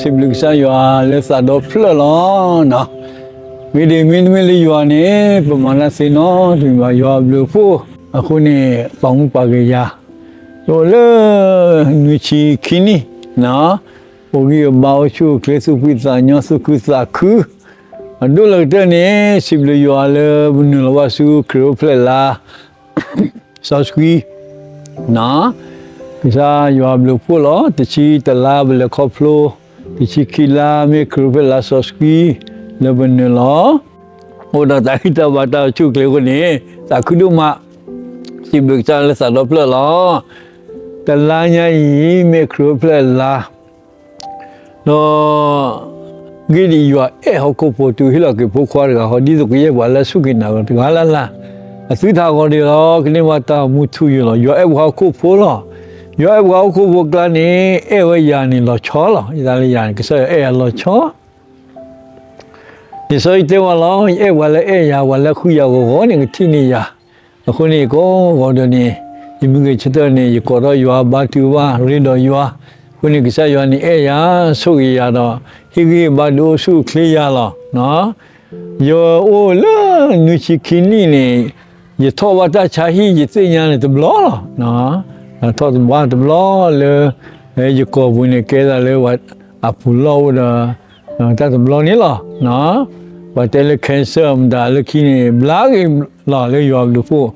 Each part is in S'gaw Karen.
စံးဘျုးကစၢ်ယွၤလၢသးဒီဖျၢၣ်လီၤ. မ့ၢ်ဒ်မ့တမ့ၢ်လၢယွၤန့ၣ် ပမၤတၢ်သ့နီတမံၤဘၣ်. ယွၤအဘျုးအဖှိၣ်အဃိန့ၣ် ပာ်မူပာ်ကယၤ အိၣ်လၢ နွံဆံခံနံၣ် အိၣ်ဂံၢ်အိၣ်ဘါ အိၣ်ဆူၣ်အိၣ်ချ့ သူၣ်ဖှံသးညီ သူၣ်ခုသးခု အဒိၣ်လၢကတၢၢ်န့ၣ် စံးဘျုးယွၤလၢပနုာ်လီၤဘၣ်ဆူခရံာ်အိၣ်ဖျဲၣ်လါ စီဆှံ ကစၢ်ယွၤအဘျုးအဖှိၣ်လီၤ. တဆံတလါပလဲၤခီဖျိ တဆံခံလါမ့ၢ်ခရံာ်အိၣ်ဖျဲၣ်လါစီဆှံ လၢပနုာ်လီၤ အိၣ်ဒီးတၢ်ဂံၢ်တၢ်ဘါတၢ်အိၣ်ဆူၣ်အိၣ်ချ့အဃိန့ၣ် သးခုဒိၣ်မး စံးဘျုးကစၢ်လၢသးဒီဖျၢၣ်လီၤ. တလါညါအံၤ မ့ၢ်ခရံာ်အိၣ်ဖျဲၣ်လါ ဒီး ဂ့ၢ်ဒ်အံၤ ယွၤအဲၣ်ဟီၣ်ခိၣ်ဖိတုၤဟ့ၣ်လီၤက့ၤဖိခွါတဂၤဃီ ဒ်သိးကယဲၢ်ပှၤလၢအစူၢ်က့ၤနာ်က့ၤတဂၤလၢ်လၢ် အသုတၢ်ဂီၤဒ်လီၤ ကန့ၢ်ဘၣ်တၢ်မူထူယိာ်လီၤ. ယွၤအဲၣ်ပှၤဟီၣ်ခိၣ်ဖိလီၤ. ယွၤအဲၣ်ပှၤဟီၣ်ခိၣ်ဖိအကျါန့ၣ် အဲၣ်ဝဲယၤန့ၣ်လီၤဆီလီၤ. ယသးလၢယၤန့ၣ် ကစၢ်ယွၤအဲၣ်ယၤလီၤဆီ လံာ်စီဆှံတဲဝဲလီၤ ယအဲၣ်ပှၤလၢအဲၣ်ယၤ ပှၤလၢဃုယၤဂီၤဂီၤန့ၣ် ကထံၣ်န့ၢ်ယၤ. အဃိန့ၣ် ကိးဂီၤဒဲးန့ၣ် ယမ့ၢ်ဂဲၤဆၢထၢၣ်န့ၣ် ယကိးထီၣ်ယွၤ ဘါထုကဖၣ် ရ့ဒီးယွၤ. အဃိန့ၣ် ကစၢ်ယွၤန့ၣ်အဲၣ်ယၤ ဆိၣ်ဂ့ၤယၤဒီး ဟ့ၣ်ဂံၢ်ဘါဒုးအိၣ်ဆူၣ်အိၣ်ချ့ယၤလီၤ. ယအိၣ်လၢနွံဆံခံနံၣ်န့ၣ် ယထီၣ်ဘၣ်တၢ်ဆါဟံၣ် ယသ့ၣ်ညါန့ၣ်တဘျီလီၤ. ထီၣ်ဘၣ်တဘျီလၢ ယကိာ်ပူၤန့ၣ် ကဲသးလၢ အပူၤလီၢ်အိၣ်ဒီး တၢ်တဘျီန့ၣ်လီၤ. ပှၤတဲလၢ cancer မတၤလၢခံန့ၣ် ဘျါက့ၤလီၤလၢယွၤအဘျုးအဖှိၣ်.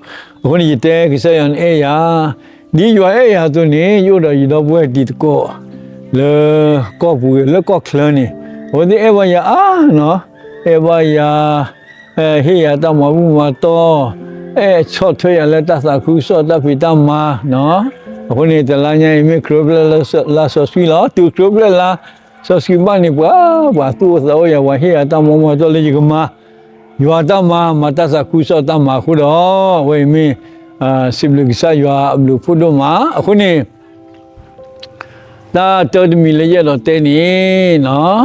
အဃိန့ၣ် ယတဲကစၢ်ယွၤန့ၣ်အဲၣ်ယၤ ဒ်ယွၤအဲၣ်ယၤအသိးန့ၣ် ယအိၣ်ဒီးယဒီပုၢ်ဝဲၢ်တံၤသကိး လၢကီၢ်ပူၤလၢကီၢ်ချၢန့ၣ် အဝဲသ့ၣ်အဲၣ်ဘၣ်ယၤအါနီၤ အဲၣ်ဘၣ်ယၤ ဟ့ၣ်ယၤတၢ်မၤဘူၣ်မၤတီၢ် အဲၣ်ဆီၣ်ထွဲယၤလၢတၢ်သးခုကစီၣ်တၢ်ဖံးတၢ်မၤနီၤ. အဃိန့ၣ် တလါညါအံၤမ့ၢ်ခရံာ်အိၣ်ဖျဲၣ်လါစီဆှံလီၤ. တုၤခရံာ်အိၣ်ဖျဲၣ်လါစီဆှံဘၣ်န့ၣ် ပှၤ ပှၤသူၣ်အိၣ်သးအိၣ်ယၤ ပှၤဟ့ၣ်ယၤတၢ်မၤဘူၣ်မၤတီၢ်လၢယကမၤ ယွၤတၢ်မၤ မၤတၢ်သးခုကစီၣ်တၢ်မၤအဃိဒီး အဝဲအံၤမ့ၢ် စံးဘျုးကစၢ်ယွၤအဘျုးအဖှိၣ်ဒိၣ်မး. အဃိန့ၣ် တၢ်တၢတမံၤလၢယအဲၣ်ဒိးတဲန့ၣ်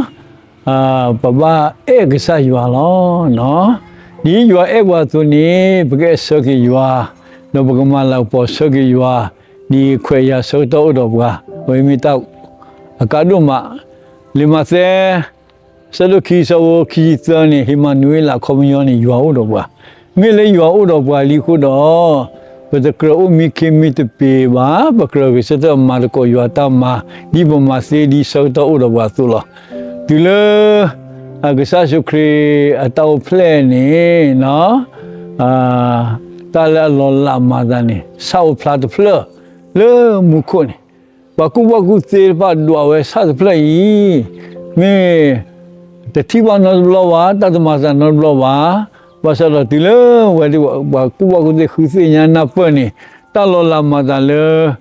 ပဘၣ်အဲၣ်ကစၢ်ယွၤလီၤ. ဒ်ယွၤအဲၣ်ပှၤအသိးန့ၣ် ပကအဲၣ်ဆၢက့ၤယွၤ, ဒီးပကမၤလၤကပီၤဆၢက့ၤယွၤ, ဒ်ခွဲးယာ်ဆၢကတီၢ်အိၣ်ဒီးပှၤ, အဝဲမ့ၢ်တၢ်အကါဒိၣ်မး. လံာ်မးသဲ ဆၢဒိၣ်ခံ ဆၢဖိခံဆံသၢန့ၣ် ဧ့မၤနူၤအ့လး အခီပညီန့ၣ် ယွၤအိၣ်ဒီးပှၤ, မ့ၢ်လၢယွၤအိၣ်ဒီးပှၤလံအဃိဒီး ပတကြၢးအိၣ်မံခ့မံတပ့ၤဘၣ်, ပကြၢးဂဲၤဆၢထၢၣ်မၤသကိးယွၤတၢ်မၤ ဒ်ပမၤသ့ဒ်ဆၢကတီၢ်အိၣ်ဒီးပှၤအသိးလီၤ. တုၤလၢ ကစၢ်ယ့ၣ်ၡူးခရံာ်အတၢ်အိၣ်ဖျဲၣ်န့ၣ် တၢ်လၢအလီၤလးမၤအသးန့ၣ် ဆၣ်အိၣ်ဖျါတဖျၢၣ်လၢမူခိၣ်န့ၣ်, ပှၤကူၣ်ဘၣ်ကူၣ်သ့တဖၣ်ဒွးဝဲဆၣ်တဖျၢၣ်အံၤ မ့ၢ်တထံၣ်ဘၣ်နီတဘျီဘၣ်, တၢ်တမၤသးနီတဘျီဘၣ်. ဘၣ်ဆၣ်ဒီးတုၤလၢဝဲ ပှၤကူၣ်ဘၣ်ကူၣ်သ့ဃုသ့ၣ်ညါနၢ်ပၢၢ်န့ၣ် တၢ်လီၤလးမၤသးလၢ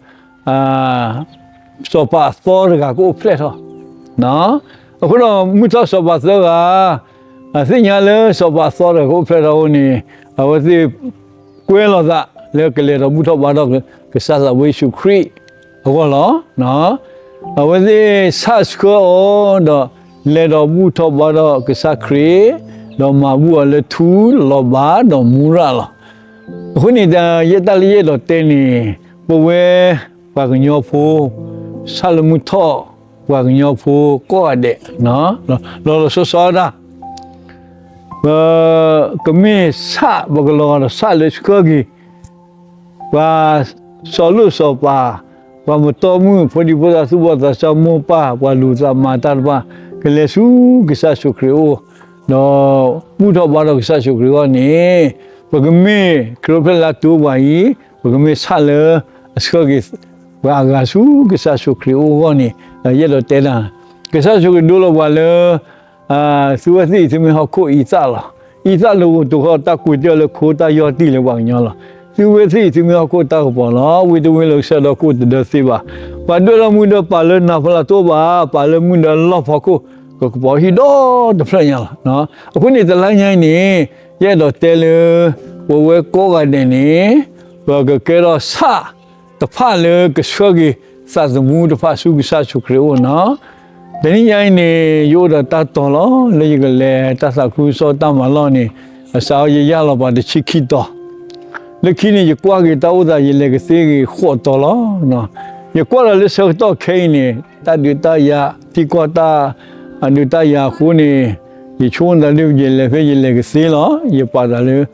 စီၤပၤအသီတဂၤကအိၣ်ဖျဲၣ်ထီၣ်. အဃိဒီးမုၢ်ထီၣ်စီၤပၤသၢဂၤ သ့ၣ်ညါလၢစီၤပၤအသီတဂၤကအိၣ်ဖျဲၣ်ထီၣ်အဃိန့ၣ် အဝဲသ့ၣ်ကွဲလိာ်သးလၢကလဲၤဒီးဘူၣ်ထီၣ်ဘါထီၣ်ကစၢ်သးဝဲယ့ၣ်ၡူးခရံာ်အဂီၢ်လီၤ. အဝဲသ့ၣ်ဆၣ်ဆှၢအီၤဒီး လဲၤဒီးဘူၣ်ထီၣ်ဘါထီၣ်ကစၢ်ခရံာ်, ဒီးမၤဘူၣ်အီၤလၢထူလီၤဘးဒီးမူရၣ်လီၤ. အဃိန့ၣ် ယဲတၢ်လၢယအဲၣ်ဒိးတဲန့ၣ် ပဝဲပှၤကညီဖိ ဆၣ်လၢမုၢ်ထီၣ် ပှၤကညီဖိကိးဂၤဒဲး လီၤလီၤဆီဆီဒၣ် ပကမ့ၢ်ဆၣ် ပကလီၤဂာ်ဒီးဆၣ်လၢဆှၢက့ၤ ပှၤစီၤလိၣ်စီၤပၤ, ပှၤမတီၢ်မုၢ် ဖိဒံဖိသၣ်သူၣ်ဘီၣ်သးစၢ်မိၢ်ပၢ် ပှၤလူၤသးမၤတၢ်တဖၣ် ကလဲၤဆူကစၢ်ယ့ၣ်ၡူးခရံာ်အအိၣ်, ဒီးဘူၣ်ထီၣ်ဘါထီၣ်ကစၢ်ယ့ၣ်ၡူးခရံာ်အဂီၢ်န့ၣ် ပကမ့ၢ်ခရံာ်အိၣ်ဖျဲၣ်လါတုၤပှၤအံၤ ပကမ့ၢ်ဆၣ်လၢအဆှၢက့ၤ ပှၤအဂၤဆူကစၢ်ယ့ၣ်ၡူးခရံာ်အအိၣ်အဂီၢ်န့ၣ် ယအဲၣ်ဒိးတဲဒၣ် ကစၢ်ယ့ၣ်ၡူးခရံာ်ဒိလီၤပှၤလၢ သုဝဲသ့ၣ်အံၤသုမ့ၢ်ဟီၣ်ခိၣ်အံသၣ်လီၤ. အံသၣ်လၢဂီၤတဂီၢ် တၢ်ကွံာ်တ့ၢ်လၢခိ တၢ်ယီၢ်တံၢ်လၢပှၤကညီလီၤ. သုဝဲသ့ၣ်အံၤသုမ့ၢ်ဟီၣ်ခိၣ်တၢ်ကပီၤလီၤ. ဝ့ၢ်တဝ့ၢ်လၢကစၢၢ်ဒီးခိၣ်တဒၢသ့ဘၣ်. ပှၤဒွဲၣ်ထီၣ်မုၢ်ဒီးပာ်လၢနၤဖီလာ်တအိၣ်ဘၣ်, ပာ်လၢမုၢ်ဒီးလီၢ်ဖီခိၣ် ကကပီၤဟံၣ်ဒီတဖျၢၣ်ညါလီၤ. အဃိန့ၣ် တလါညါအံၤန့ၣ် ယအဲၣ်ဒိးတဲလၢ ပဝဲကိးဂၤဒဲးန့ၣ် ပကကဲထီၣ်ဆၣ်တဖၣ်လၢကဆှၢက့ၤသးသမူတဖၣ်ဆူကစၢ်ယ့ၣ်ၡူးခရံာ်အအိၣ်နီၤ. တနံၤညါအံၤန့ၣ် ယအိၣ်ဒီးတၢ်တီၤလီၤ လၢယကလဲၤတၢ်သးခုကစီၣ်တၢ်မၤလီၢ်န့ၣ် အစးအီၤယယၢ်လီၤပှၤတဆံခံတီၤ, လၢခံန့ၣ် ယကွၢ်က့ၤတၢ်အိၣ်သး ယလဲၤကသ့က့ၤဃိးတီၤလီၤ. ယကွၢ်ဒီးလၢဆၢကတီၢ်ခဲအံၤန့ၣ် တၢ်ဒုးတၢ်ယၤ ထံကီၢ်တၢ် အဒုးတၢ်ယၤအဃိန့ၣ် ယဆိကမိၣ်သးလၢယလဲၤဖဲယလဲၤကသ့လီၤ. ယပာ်သးလၢ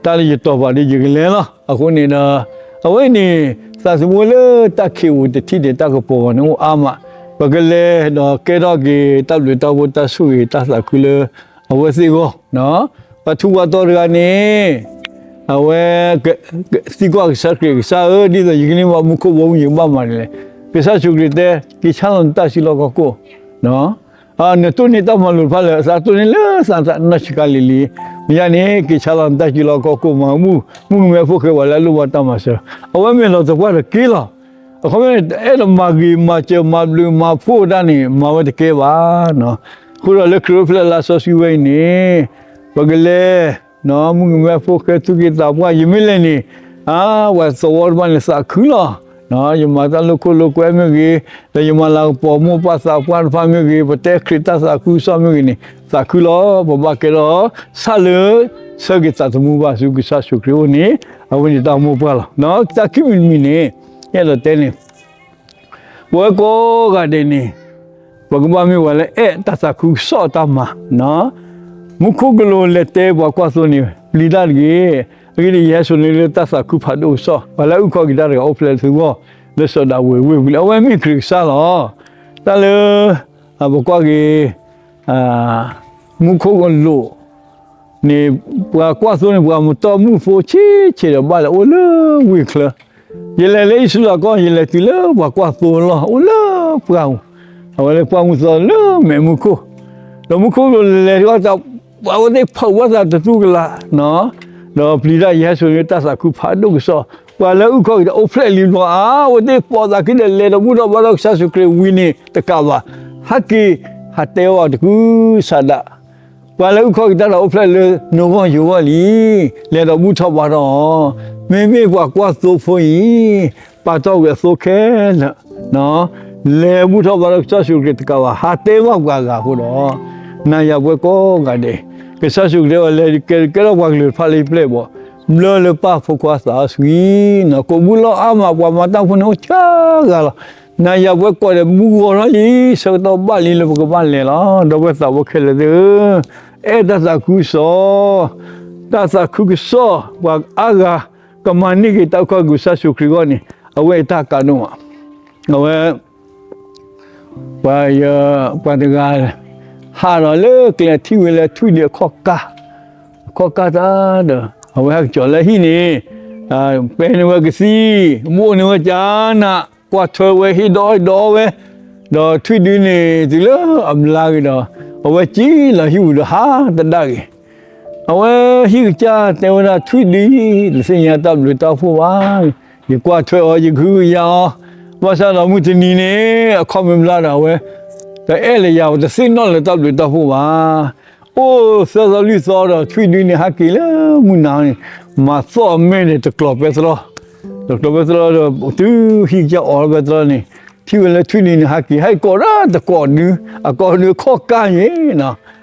တၢ်လၢယတီၤပာ်ဒီးယကလဲၤလီၤ. အဃိန့ၣ်ဒီး အဝဲအံၤန့ၣ် သးသမူလၢတၢ်ခံးဧိၤတထံၣ်ဒီးတၢ်ကပီၤဂီၤန့ၣ်အိၣ်အါမး, ပကလဲၤဒီးကဲထီၣ်က့ၤတၢ်ဘျုးတၢ်ဖှိၣ်တၢ်ဆိၣ်ဂ့ၤတၢ်သးခုလၢ အဝဲသ့ၣ်အဂီၢ်, ပှၤထူးပှၤတီၤတဂၤန့ၣ် အဝဲ သံကွၢ်ကစၢ်ခရံာ် ကစၢ်ဧၢ, ဒ်သိးယကန့ၢ်ဘၣ်မူခိၣ်ဘီမုၢ် ယကဘၣ်မၤဒ်လဲၣ်. ကစၢ်ယ့ၣ်ၡူးခရံာ်တဲ က့ၤဆါလီၤနတၢ်စုလီၢ်ခီၣ်ခိၣ် နတိၢ်န့ၢ်တၢ်မၤလိာ်တဖၣ်လၢအသးတိၢ်န့ၢ်လၢသးနီၢ်ဆံးခါလံၤလံၤ, မ့ၢ်ယၤန့ၣ် က့ၤဆါလီၤနတၢ်စုလီၢ်ခီၣ်ခိၣ် မၤမုၣ်မုၣ်ကမဲဖိဃဲ ပှၤလၢအလိၣ်ဘၣ်တၢ်မၤစၢၤ, အဝဲမ့ၢ်လီၤသပှၢ်တက့ၢ်လီၤ. အခီပညီန့ၣ် အဲၣ်ဒိးမၤဂ့ၤမၤစၢၤမၤဘျုးမၤဖှိၣ်တၢ်န့ၣ် မၤဝဲတကဲဘၣ်. အဃိဒီးလၢခရံာ်အိၣ်ဖျဲၣ်လါစီဆှံဝဲအံၤန့ၣ် ပကလဲၤ မုၣ်ကမဲဖိဃဲသူၣ်က့သးပှၢ် ယမ့ၢ်လဲၤန့ၣ် ပှၤသဝီတဖၣ်န့ၣ်သးခုလီၤ. ယမၤတၢ်လိာ်ခိၣ်လိာ်ကွဲမ့ၢ်ဂ့ၤ, ဒီးယမၤလၤကပီၤမိၢ်ပၢ်သးပှၢ်တဖၣ်မ့ၢ်ဂ့ၤ, ပတဲခရံာ်တၢ်သးခုကစီၣ်မ့ၢ်ဂ့ၤန့ၣ် သးခုလီၤ. ပဘၣ်ကဲထီၣ် ဆၣ်လၢ ဆၢဂ့ၤသးသမူဘၣ်ဆူကစၢ်ယ့ၣ်ၡူးခရံာ်အအိၣ်န့ၣ် အဝဲန့ၣ်တၢ်မိၢ်ပှၢ်လီၤ. တၢ်ခံမံၤတမံၤန့ၣ် အဲၣ်ဒိးတဲန့ၣ် ပဝဲကိးဂၤဒဲးန့ၣ် ပကဘၣ်မ့ၢ်ပှၤလၢအဲၣ်တၢ်သးခုကစီၣ်တၢ်မၤ, မူခိၣ်ကလူးလဲၤတဲပှၤကွၢ်သိန့ၣ် ပျံၤတၢ်တဂ့ၤ, အဂ့ၢ်ဒ်အံၤ ယဟဲစိာ်န့ၢ်လၢတၢ်သးခုဖးဒိၣ်ကစီၣ်, ပှၤလၢအအုၣ်ခီၣ်က့ၤတၢ်တဂၤအိၣ်ဖျဲၣ်လၢသုဂီၢ် လၢစီၤဒၤဝံးဝ့ၢ်ပူၤလံ, အဝဲမ့ၢ်ခရံာ်ကစၢ်လီၤ. တၢ်လၢ ပကွၢ်က့ၤ မူခိၣ်ကလူး န့ၣ် ပှၤကွၢ်သိန့ၣ် ပှၤမတီၢ်မုၢ်ဖိဆံးဆံးဒီးဘၣ်လဲၤအိၣ်လၢဝ့ၢ်ချၢ, ယလဲၤလၢအံၣ်စရ့လးကီၢ် ယလဲၤတုၤလၢပှၤကွၢ်သိလီၢ် အိၣ်လၢပှၢ်ပူၤ, အဝဲလၢပှၢ်မုၢ်သီလၢမဲးမူခိၣ်, ဒီးမူခိၣ်ကလူးလဲၤထီၣ်တၢ် အဝဲသ့ၣ်ဖုးဘၣ်သးတတူၢ်ကလာ်, ဒီးပျံၤတၢ်ယဟဲစိာ်န့ၢ်တၢ်သးခုဖးဒိၣ်ကစီၣ်, ပှၤလၢအုၣ်ခီၣ်က့ၤတၢ်အိၣ်ဖျဲၣ်လံဘျီဧါ, အဝဲသ့ၣ်ပိာ်သးခံဒီး လဲၤဒီးဘူၣ်ထီၣ်ဘါထီၣ်ကစၢ်ယ့ၣ်ၡူးခရံာ်ဝံၤန့ၣ်တကးဘၣ်, ဟဲက့ၤ ဟးတဲအီၤတကုၤဆးဒး, ပှၤလၢအုၣ်ခီၣ်က့ၤတၢ်ဒီးအိၣ်ဖျဲၣ်လၢနဂီၢ်ယဂီၢ်လံ, လဲၤဒီးဘူၣ်ထီၣ်ဘါထီၣ်အီၤ, မ့မ့ၢ်ပှၤကွၢ်သိဖိအံၤ ပာ်ထီၣ်ကွံာ်အသိခဲလၢာ် လဲၤဘူၣ်ထီၣ်ဘါထီၣ်ကစၢ်ယ့ၣ်ၡူးခရံာ်တကးဘၣ် ဟးတဲဘၣ်ပှၤဂၤအဃိဒီး, နၤယၤပဝဲကိးဂၤဒဲး, ကစၢ်ယ့ၣ်ၡူးခရံာ်အီၤလဲၤကဲကဲထီၣ်ပှၤကလုာ်တဖၣ်လၢယပျဲၢ်ဘီၣ်, ဘျၢလၢပၢ်ဖိခွါသးစီဆှံ, ကိးမုၢ်လီၤအါမး ပှၤမၤတၢ်ဖိန့ၣ်အိၣ်စှၤဂၤလီၤ. နၤယၤပဝဲကိးဂၤဒဲး မုၢ်ဂီၤထီၣ်လံ, ဆၢကတီၢ်ဘၣ်လံလၢပကဘၣ်လဲၤလီၤ. ဒီပုၢ်ဝဲၢ်သးဘိခဲလၢာ်သ့ၣ်ဧၢ, အဲၣ်တၢ်သးခုကစီၣ်, တၢ်သးခုကစီၣ် ပှၤအါဂၤ ကမၤန့ၢ်က့ၤတၢ်အုၣ်ခီၣ်က့ၤကစၢ်ယ့ၣ်ၡူးခရံာ်အဂီၢ်န့ၣ် အဝဲအတၢ်ကါဒိၣ်မး, အဝဲ ပှၤယ ပှၤတဂၤ ဟးဒီးလၢကျဲထံၣ်ဝဲလၢထွံၣ်ဒုအခီၣ်ကၢ်, အခီၣ်ကၢ်တၢ်ဒီး အဝဲဟဲက့ၤလၢဟံၣ်န့ၣ်, ပဲန့ၢ်ဝဲကသံၣ်, ဘိၣ်န့ၢ်ဝဲကနး, ကွၢ်ထွဲဝဲဟ့ၣ်ဒီးဟ့ၣ်ဒီးဝဲ, ဒီးထွံၣ်ဒုန့ၣ်တုၤလၢအဘျါက့ၤဒီး အဝဲစံၣ်လီၤဟံၣ်ပူၤဒီးဟးတဒၣ်ဂ့ၤ အဝဲဟံၣ်ကစၢ်တဲဝဲဒၣ် ထွံၣ်ဒုအံၤ တသ့ၣ်ညါတၢ်ဘျုးတၢ်ဖှိၣ်ဘၣ်, ယကွၢ်ထွဲအီၤ ယကဟုကယာ်အီၤ, ဘၣ်ဆၣ်ဒီးမုၢ်တနံၤန့ၣ် အခီၣ်မ့ၢ်ဘျါဒီးအဝဲ တအဲၣ်လၢယၤ တသ့ၣ်နီၣ်လၢၤတၢ်ဘျုးတၢ်ဖှိၣ်ဘၣ်. အိၣ်သၢသီလွံၢ်သီဒီး ထွံၣ်ဒုန့ၣ်ဟဲက့ၤလၢမုၢ်နၤန့ၣ် မၤသီၣ်အမဲၢ်န့ၣ် တကျိၤပဲတြီ, တကျိၤပဲတြီဒီး တုၤဟံၣ်ကစၢ်အိးထီၣ်ပဲတြီန့ၣ် ထံၣ်ဝဲလၢထွံၣ်ဒုန့ၣ် ဟဲက့ၤ ဟဲက့ၤကိးဒီးတကိးဒု, အကိးဒုအခီၣ်ကၢ်ယဲ,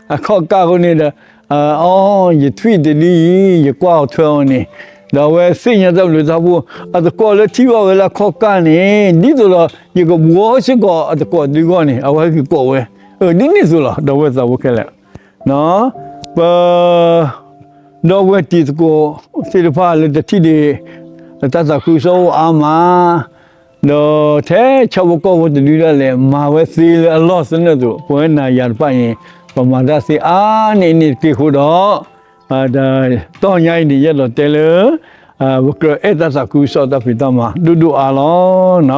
အခီၣ်ကၢ်အဃိန့ၣ်ဒီး အီ ယထွံၣ်တဒုအံၤ ယကွၢ်အီၤထွဲအီၤန့ၣ်, ဒီးအဝဲသ့ၣ်ညါတၢ်ဘျုးတၢ်ဖှိၣ်, အတကိးလၢထံၣ်ဘၣ်ဝဲလၢအခီၣ်ကၢ်န့ၣ် ဒ်သိးဒီး ယကဘှီစ့ၢ်ကီးအတကိးဒုအဂီၢ်န့ၣ် အဝဲဟဲက့ၤကိးဝဲ, ဒ်န့ၣ်အသိးလီၤ ဒီပုၢ်ဝဲၢ်သးဘိခဲလၢာ်, ပ ဒီပုၢ်ဝဲၢ်တံၤသကိးသ့ၣ်တဖၣ်လၢတထံၣ်ဒံး တၢ်သးခုကစီၣ်အိၣ်အါမး, ဒီးထဲဆၣ်ဖိကီၢ်ဖိတဒုဒၣ်လဲာ် မၤဝဲသ့လၢအလီၢ်သနၢၣ်အသိး ပဝဲနၤယၤတဖၣ်အံၤ ပမၤတၢ်သ့အါန့ၢ်န့ၢ်တက့ၢ်အဃိဒီး တၢ်ညါအံၤန့ၣ် ယအဲၣ်ဒိးတဲလၢ ပကြၢးအဲၣ်တၢ်သးခုကစီၣ်တၢ်ဖံးတၢ်မၤဒိၣ်ဒိၣ်အါလီၤ. ဒီး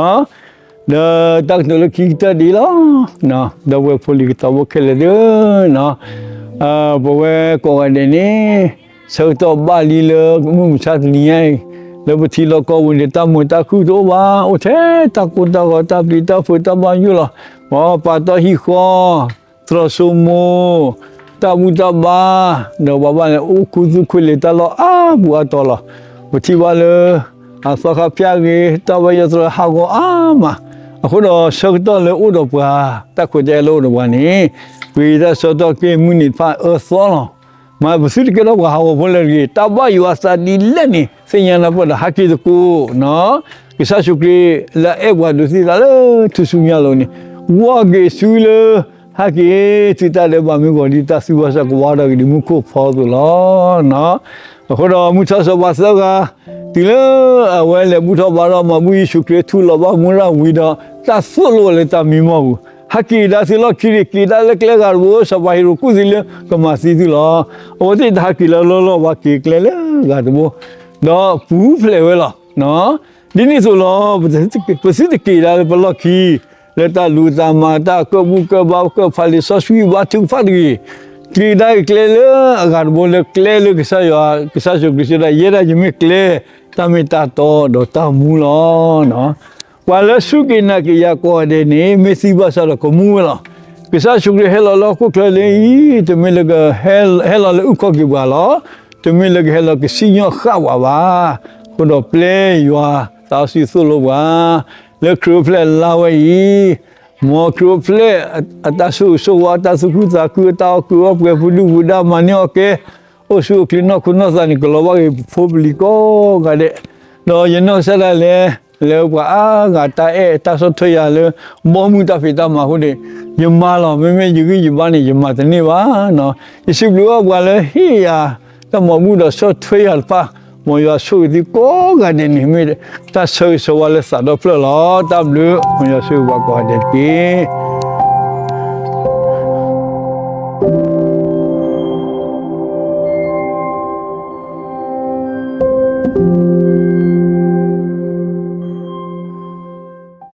တၢ်ကတိၤလၢခံကတၢၢ်ဒ်အံၤလီၤ. ဒီပုၢ်ဝဲၢ်ဖိလံၤကသးဘိခဲလၢာ်သ့ၣ်ဧၢ, ပဝဲကိးဂၤဒဲးန့ၣ် ဆၢကတီၢ်ဘၣ်လံလၢမုၢ်မဆါတနံၤညါအံၤ လၢပထံလီၢ်ကီၢ်ပူၤန့ၣ် တၢ်မုာ်တၢ်ခုၣ်တအိၣ်ဘၣ်, အိၣ်ထဲတၢ်ကိၢ်တၢ်ဂီၤ တၢ်ပျံၤတၢ်ဖုးတၢ်ဘၣ်ယိၣ်လီၤ. ပှၤပာ်တီၢ်ဟံၣ်ဃီ သရိာ်စိမိၤ တၢ်ဘူၣ်တၢ်ဘါ, ဒီးပှၤဘၣ်လဲၤအိၣ်ခူသူၣ်ခွ့လ့ၤတၢ်လီၢ်အါပူၤအါတီၤလီၤ. ပထံၣ်ဘၣ်လၢ အသီခါဖၠၣ်ဂ့ၤ တၢ်ဘၣ်ယိၣ်သရၣ်ဟးဂီၤအါမး, အဃိဒီးဆၢကတီၢ်လၢအိၣ်ဒီးပှၤ တၢ်ခွဲးတၢ်ယာ်လၢအိၣ်ဒီးပှၤန့ၣ် ပှ့ၤတၢ်ဆၢကတီၢ်က့ၢ်မုၢ်နံၤတဖၣ်အၢသီလီၤ. မ့ၢ်ပသုတကဲထီၣ်ပှၤဟးဂီၤဖိလၢၤတဂ့ၤ, တၢ်ဘၣ်ယွၤသးဒ်လဲၣ်န့ၣ် သ့ၣ်ညါနၢ်ပၢၢ်ဒီးဟဲက့ၤသကိး, ကစၢ်ယ့ၣ်ၡူးခရံာ်လၢအဲၣ်ပှၤဒိးသံသးလၢထူၣ်စုညါအလိၤန့ၣ်, ဂီၢ်က့ၤဆူလၢ ဟဲက့ၤဆူတၢ်ဒဲးဘးမ့ၢ်ဂီၤဒ်တၢ်သူၣ်ဘၣ်ဆၣ်ကဝါဒီးက့ၤဒ်မူခိၣ်ဖီအသိးလီၤ. အဃိဒီးမုၢ်ထီၣ်စီၤပၤသၢဂၤ တုၤလၢအဝဲလဲၤဘူၣ်ထီၣ်ဘါထီၣ်မၤဘူၣ်ယ့ၣ်ၡူးခရံာ်ထူလီၤဘၣ်မူရၣ်ဝံၤဒီး တၢ်သိၣ်လိဝဲလၢတၢ်မံမီၢ်ပူၤ, ဟဲက့ၤကဒါသုလီၢ်ခံန့ၣ် က့ၤဒၣ်လၢကျဲဂၤတဘိ စီၤပၤဟ့ၤရိာ်ကူၣ်သံလၢကမၤသံသုလီၤ. အဝဲသ့ၣ်တဟဲက့ၤလၢလီၢ်လီၢ်ဘၣ် က့ၤကျဲလၢဂၤတဘိ ဒီးပူၤဖျဲးဝဲလီၤ. ဒ်န့ၣ်အသိးလီၤ, ပသုတက့ၤဒၣ်လၢပလီၢ်ခံ လၢတၢ်လူၤတၢ်မၤ တၢ်ကၢၣ်ဘူၣ်ကၢၣ်ဘါ ကၢၣ်ဖးလံာ်စီဆှံဘါထုကဖၣ်တဂ့ၤ, က့ၤဒၣ်က့ၤကျဲလၢအဂၤတဘိလၢကျဲလၢကစၢ်ယွၤ ကစၢ်ယ့ၣ်ၡူးခရံာ်စံးဒၣ် ယဲဒၣ်ယမ့ၢ်ကျဲ တၢ်မ့ၢ်တၢ်တီဒီးတၢ်မူလီၤ. ပှၤလၢစူၢ်က့ၤနာ်က့ၤယၤကိးဂၤဒဲးန့ၣ် မ့ၢ်သံဘၣ်ဆၣ်ဒီးကမူဝဲလီၤ. ကစၢ်ယ့ၣ်ၡူးခရံာ်ဟဲလီၤလၢဟီၣ်ခိၣ်ချၢလၢအံၤ တမ့ၢ်လၢက ဟဲလီၤလၢအုၣ်ခီၣ်က့ၤပှၤလီၤ. တမ့ၢ်လၢကဟဲလီၤကစံၣ်ညီၣ်ဃၣ်ပှၤဘၣ်. အဃိဒီးပျဲယွၤသးစီဆှံသိၣ်လိပှၤ လၢခရံာ်အိၣ်ဖျဲၣ်လါဝဲအံၤ, မ်ခရံာ်အိၣ်ဖျဲၣ်အတၢ်ဆိၣ်ဂ့ၤဆိၣ်ဝါ အတၢ်သူၣ်ခုသးခု အတၢ်အီၣ်ကုးအီၣ်ပှဲၤ ပဒုၣ်ပဒါ မၤန့ၢ်အီၣ်ကဲ အိၣ်ဆူၣ်အိၣ်ချ့နီၢ်ခိနီၢ်သးန့ၣ် ကလီၤဘၣ်က့ၤပဖိပလံၤကိးဂၤဒဲး, ဒီးယနီၢ်ကစၢ်ဒၣ်လဲာ် လၢပှၤအါဂၤတၢ်အဲၣ်တၢ်ဆီၣ်ထွဲယၤလၢ ဘီမုၢ်တၢ်ဖံးတၢ်မၤအဃိန့ၣ် ယမၤလီၤ. မ့မ့ၢ်ယဂံၢ်ယဘါန့ၣ် ယမၤတန့ၢ်ဘၣ်. ယစံးဘျုးဘၣ်ပှၤလၢဟ့ၣ်ယၤ တၢ်မၤဘူၣ်ဒီးဆီၣ်ထွဲယၤတဖၣ်, မ်ယွၤဆိၣ်ဂ့ၤသုကိးဂၤဒဲးန့ၣ် မ့ၢ်တၢ်ဆၢဂ့ၤဆၢဝါလၢသးဒီဖျၢၣ်လီၤ. တၢ်ဘျုး မ်ယွၤဆိၣ်ဂ့ၤပှၤကိးဂၤဒဲးတက့ၢ်.